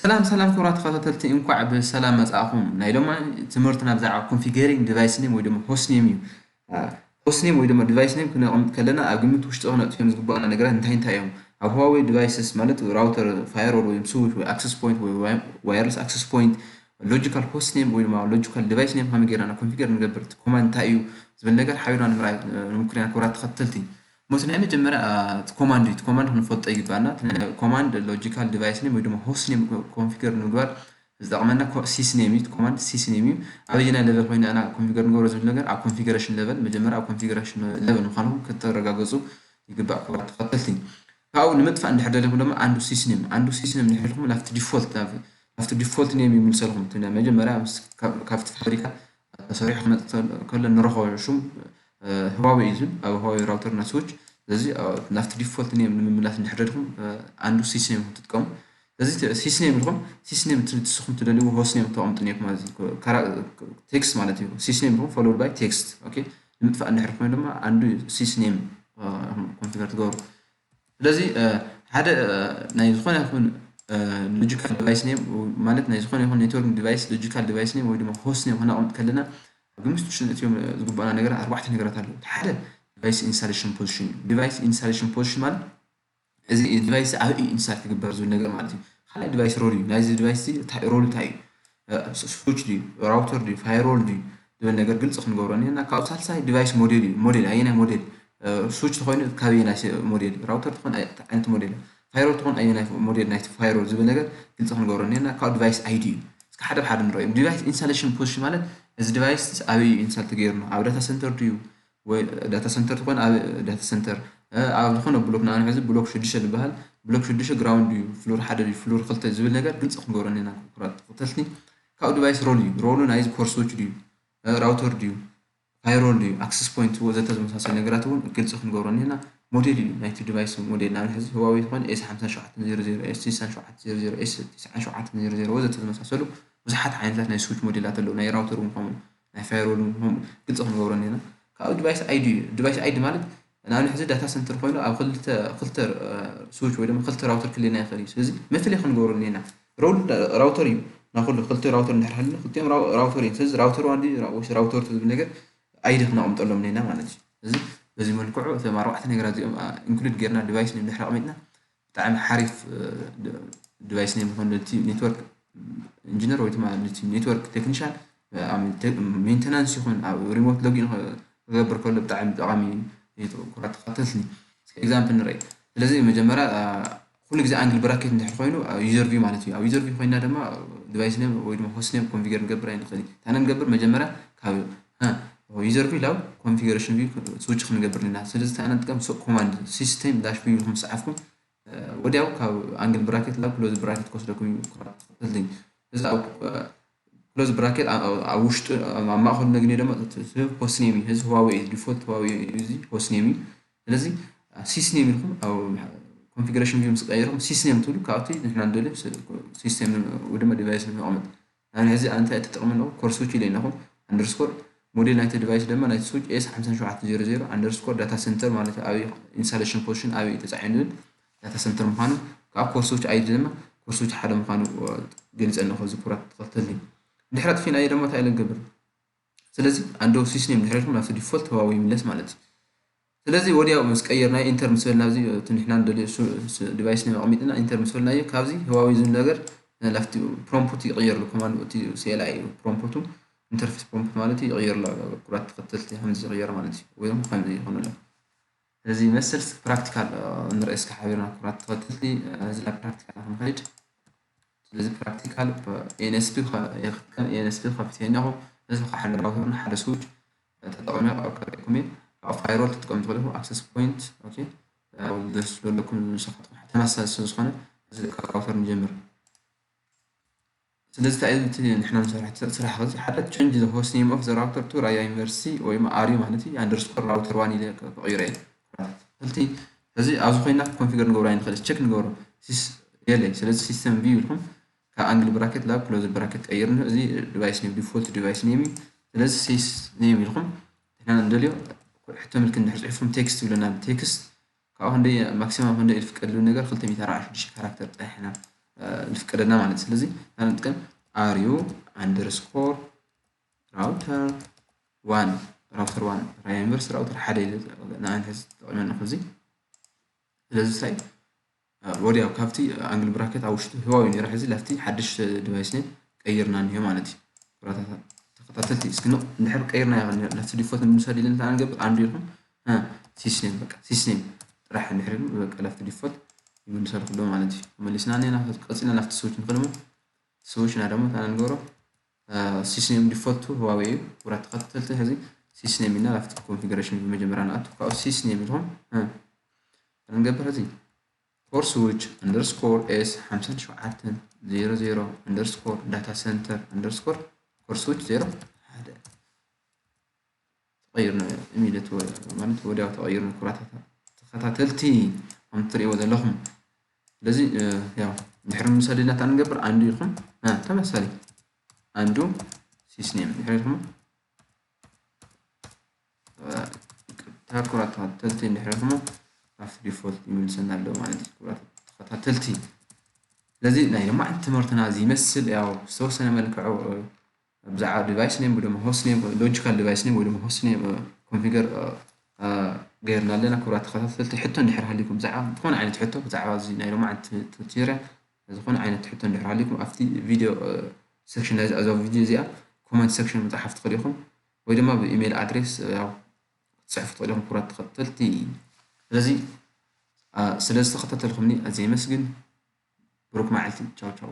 ሰላም ሰላም ክቡራት ተኸታተልቲ፣ እንኳዕ ብሰላም መጻእኹም። ናይ ሎማ ትምህርትና ብዛዕባ configuring device name ወይ ድማ host name እዩ። Host name ወይ ድማ device name ክነቕምጥ ከለና ኣብ ግምት ውሽጢ ክነእትዮም ዝግባኣና ነገራት እንታይ እንታይ እዮም? ኣብ Huawei devices ማለት router፣ firewall ወይ switch ወይ access point ወይ wireless access point logical host name ወይ ድማ logical device name ከመይ ጌርና configure ንገብር፣ እቲ command እንታይ እዩ ዝብል ነገር ሓቢርና ንምርኣይ ንምኩር ኢና ክቡራት ተኸታተልቲ። ሞት ናይ መጀመርያ command እዩ። Command ክንፈልጦ ይግባና። Command logical device name ወይ ድማ host name configure ንምግባር ዝጠቕመና sysname እዩ። Command sysname እዩ። ኣበየናይ level ኮይና ኢና configure ንገብሮ ዝብል ነገር ኣብ configuration level፣ መጀመርያ ኣብ configuration level ምዃኑ ከተረጋገጹ ይግባእ ክቡራት ተኸተልቲ። ካብኡ ንምጥፋእ እንድሕር ደሊኹም ድማ undo sysname፣ undo sysname እንድሕር ኢልኩም ናብቲ default፣ ናብቲ default name ይምልሰልኩም። እቲ ናይ መጀመርያ ምስ ካብ- ካብቲ ፋብሪካ ተሰሪሑ ክመጽእ ከሎ ንረኽቦ ሽም Huawei እዩ ዝብል፣ ኣብ Huawei router እና switch። ስለዚ ናብቲ default name ንምምላስ እንድሕር ደሊኹም undo sysname ክትጥቀሙ። ስለዚ sysname ኢልኩም፣ sysname ንስኹም ትደልይዎ host name ተቐምጡ ነይርኩም ኣብዚ text ማለት እዩ። Sysname ኢልኩም followed by text። Okay፣ ንምጥፋእ እንድሕር ኮይኑ ድማ undo sysname configure ትገብሩ። ስለዚ ሓደ ናይ ዝኾነ ይኹን logical device name ማለት ናይ ዝኾነ ይኹን network device logical device name ወይ ድማ host name ክነቕምጥ ከለና ኣብ ግምት ውሽጢ ነእትዮም ዝግባኣና ነገር ኣርባዕተ ነገራት ኣለዉ። ሓደ device installation position እዩ። Device installation position ማለት እዚ device ኣበይ እዩ install ክግበር ዝብል ነገር ማለት እዩ። ካልኣይ device role እዩ። ናይዚ device እዚ role እንታይ እዩ? Switch ድዩ፣ router ድዩ፣ firewall ድዩ ዝብል ነገር ግልፂ ክንገብሮ እኒሀና። ካብኡ ሳልሳይ device model እዩ። Model ኣየናይ model፣ switch ተኾይኑ ካበየናይ model፣ router ተኾን ዓይነት model፣ firewall ተኾን ኣየናይ model ናይቲ firewall ዝብል ነገር ግልፂ ክንገብሮ እኒሀና። ካብኡ device ID እዩ። እስከ ሓደ ብሓደ ንረኦም። Device installation position ማለት እዚ device ኣበይ እዩ install ተገይርና፣ ኣብ data center ድዩ ወይ data center ተኾን ኣብ data center ኣብ ዝኾነ block፣ ንኣነ ሕዚ block ሽዱሽተ ዝበሃል block ሽዱሽተ ground እዩ፣ floor ሓደ እዩ፣ floor ክልተ ዝብል ነገር ግልፂ ክንገብሮ እኒና ክቡራት ተኸተልቲ። ካብኡ device role እዩ። Role ናይዚ core switch ድዩ፣ router ድዩ፣ firewall ድዩ፣ access point ወዘተ ዝመሳሰሉ ነገራት እውን ግልፂ ክንገብሮ እኒና። Model እዩ ናይቲ device model። ንኣብነት ሕዚ Huawei ዝኾነ S ሓምሳ ሸውዓተ ዜሮ ዜሮ፣ S ስሳን ሸውዓተ ዜሮ ዜሮ፣ S ትስዓን ሸውዓተ ዜሮ ዜሮ ወዘተ ዝመሳሰሉ ብዙሓት ዓይነታት ናይ switch ሞዴላት ኣለዉ። ናይ router እውን ከምኡ፣ ናይ firewall እውን ከምኡ ግልፂ ክንገብሮ እኒና። ካብኡ device ID እዩ። Device ID ማለት ንኣብነት ሕዚ data center ኮይኑ ኣብ ክልተ ክልተ switch ወይ ድማ ክልተ router ክልየና ይኽእል እዩ። ስለዚ መፍለይ ክንገብሮ እኒና። Role router እዩ። ናኩሉ ክልተ router እንድሕር ሃልዩ ክልቲኦም router እዮም። ስለዚ router one ድዩ ወይ router two ዝብል ነገር ID ክነቕምጠሎም እኒና ማለት እዩ። ስለዚ በዚ መልክዑ እቶም ኣርባዕተ ነገራት እዚኦም include ጌርና device name ድሕሪ ኣቕሚጥና ብጣዕሚ ሓሪፍ device name ይኾን ነቲ network engineer ወይ ድማ ነቲ network technician ኣብ maintenance ይኹን ኣብ remote login ክገብር ከሎ ብጣዕሚ ጠቓሚ እዩ። ክቡራት ተኸተልቲ፣ እስከ example ንርኢ። ስለዚ መጀመርያ ኩሉ ግዜ angle bracket እንድሕር ኮይኑ user view ማለት እዩ። ኣብ user view ኮይና ድማ device name ወይ ድማ host name configure ንገብር ኣይንኽእል እዩ። እንታይ ንገብር? መጀመርያ ካብ user view ናብ configuration view switch ክንገብር ኢና። ስለዚ እንታይ ኢና ንጥቀም? Command system dash view ኢልኩም ዝፀሓፍኩም ወዲያው ካብ angle bracket ናብ close bracket ክወስደኩም እዩ። እዚ ኣብ close bracket ኣብ ውሽጡ ኣብ ማእኸሉ ነግኒ ድማ host name እዩ። እዚ Huawei እዩ፣ default Huawei እዩ፣ እዚ host name እዩ። ስለዚ sysname ኢልኩም ኣብ configuration view ምስ ቀየርኩም sysname ትብሉ፣ ካብቲ ንሕና ንደልዮ system ወይ ድማ device ነቐምጥ። ንኣብነት ሕዚ ኣነ እንታይ እየ ተጠቕመ ኣለኹ? Core switch ኢለ ኣለኹ። Underscore model ናይቲ device ድማ ናይቲ switch S ሓምሳ ሸውዓተ ዜሮ ዜሮ underscore data center ማለት ኣብ installation position ኣበይ እዩ ተጻዒኑ ዝብል data center ምዃኑ፣ ካብ core switch ID ድማ core switch ሓደ ምዃኑ ገሊጸ ኣለኹ። እዚ ክቡራት ተኸተልቲ፣ እንድሕር ኣጥፊእናዮ ድማ እንታይ ኢለ ንገብር? ስለዚ undo sysname እንድሕር ኢልኩም ናብቲ default Huawei ይምለስ ማለት እዩ። ስለዚ ወዲያው ምስ ቀየርናዮ፣ enter ምስ በልና፣ ኣብዚ እቲ ንሕና ንደልዮ device name ኣቐሚጥና enter ምስ በልናዮ፣ ካብዚ Huawei ዝብል ነገር ናብቲ prompt ይቕየር ኣሎ። Command እቲ CLI prompt ኡ፣ interface prompt ማለት እዩ፣ ይቕየር ኣሎ። ክቡራት ተኸተልቲ ከምዚ ይቕየር ማለት እዩ፣ ወይ እውን ከምዚ ይኾን ኣሎ። ስለዚ መሰል practical ንርኢ እስከ ሓቢርና ክቡራት ተኸተልቲ። እዚ ናብ practical ክንኸይድ። ስለዚ practical ENSP ከ- ENSP ከፊት ኣለኹ። እዚ ከዓ ሓደ router ን ሓደ switch ተጠቕመ ኣብ ከርእየኩም እየ። ኣብ firewall ክትጥቀሙ ትኽእሉ ኢኹም። Access point፣ okay፣ ኣብ ደስ ዘለኩም ንስኻትኩም ተመሳሳሊ ስለ ዝኾነ እዚ ካብ router ንጀምር። ስለዚ እንታይ እዩ እቲ ንሕና ንሰርሕ ስራሕ? እዚ ሓደ change the host name of the router to Raya University ወይ ኣርዩ ማለት እዩ፣ underscore router one ኢለ ክቕይሮ እየ። ተኸተልቲ፣ እዚ ኣብዚ ኮይና configure ንገብሮ ኣይንኽእል፣ check ንገብሮ። Sys የለይ። ስለዚ system view ኢልኩም ካብ angle bracket ናብ close bracket ቀይርኒ። እዚ device name፣ default device name እዩ። ስለዚ sysname ኢልኩም ንሕና ንደልዮ ሕቶ ምልክት እንድሕር ጽሒፍኩም text ይብለና። Text ካብኡ ክንደይ፣ maximum ክንደይ እዩ ዝፍቀድ ዝብል ነገር ክልተ ሚእቲ ኣርባዓ ሽዱሽተ character ጥራሕ ኢና ዝፍቀደና ማለት እዩ። ስለዚ ንጥቀም are you underscore router one router one ዩኒቨርሲቲ ራውተር ሓደ ንዓይነት ተጠቂመና እዚ። ስለዚ ሳይ ወዲያው ካብቲ ኣንግል ብራኬት ኣብ ውሽጡ ህዋዊ ነይራ ሕዚ ላፍቲ ሓድሽ ዲቫይስ ኔም ቀይርና እኒሆ ማለት እዩ። ተኸታተልቲ እስኪ እንድሕር ቀይርና ላፍቲ ዲፎልት ንምንሳድ ኢለ እንታይ ንገብር ኣንዱ ኢልኩም ሲስኔም በቃ ሲስኔም ጥራሕ እንድሕር በቃ ላፍቲ ዲፎልት ይምልሰልኩ ኣሎ ማለት እዩ። መሊስና ኔና ቀፂልና ላፍቲ ስዊች ንክልሞ ስዊችና ደግሞ እንታይ ንገብሮ ሲስኔም ዲፎልቱ ህዋዊ እዩ። ክቡራት ተኸታተልቲ ሕዚ ሲስኔም ኢና ላፍቲ ኮንፊግሬሽን ብመጀመርያ ንኣቱ ካብኡ ሲስኔም ኢልኩም ንገብር ሕዚ core switch underscore s ሓምሳን ሸውዓተን ዜሮ ዜሮ underscore data center underscore core switch ዜሮ ሓደ ተቐይርና ኢሚዲየት ማለት ወዲያው ተቐይርና ኩራታት ተኸታተልቲ ከም ትሪእዎ ዘለኹም። ስለዚ ያው ድሕሪ ምሳሌ ናታ ንገብር ኣንዱ ኢልኩም ተመሳሌ ኣንዱ ሲስኔም ድሕሪ ኢልኩም ኩራት ተኸታተልቲ እንድሕር ኢልኩሞ ላፍቲ ዲፎልት ይምልሰና ኣሎ ማለት እዩ። ኩራት ተኸታተልቲ ስለዚ ናይ ሎማዓንቲ ትምህርትና እዚ ይመስል። ያው ዝተወሰነ መልክዑ ብዛዕባ ዲቫይስ ኔም ወይ ድማ ሆስት ኔም ሎጂካል ዲቫይስ ኔም ወይ ድማ ሆስት ኔም ኮንፊገር ገይርና ኣለና። ክቡራት ተኸታተልቲ ሕቶ እንድሕር ሃሊኩም ብዛዕባ ዝኾነ ዓይነት ሕቶ ብዛዕባ እዚ ናይ ሎማዓንቲ ቱቶሪያል ዝኾነ ዓይነት ሕቶ እንድሕር ሃሊኩም ኣብቲ ቪድዮ ሴክሽን ናይዚ ኣዛ ቪድዮ እዚኣ ኮመንት ሴክሽን ምፅሓፍ ትኽእሉ ኢኹም ወይ ድማ ብኢሜይል ኣድሬስ ያው ክትፅሕፉ ትኽእሉ ኢኹም። ክቡራት ተኸታተልቲ ስለዚ ስለ ዝተኸታተልኩምኒ ኣዝየ የመስግን። ብሩክ መዓልቲ። ቻው ቻው።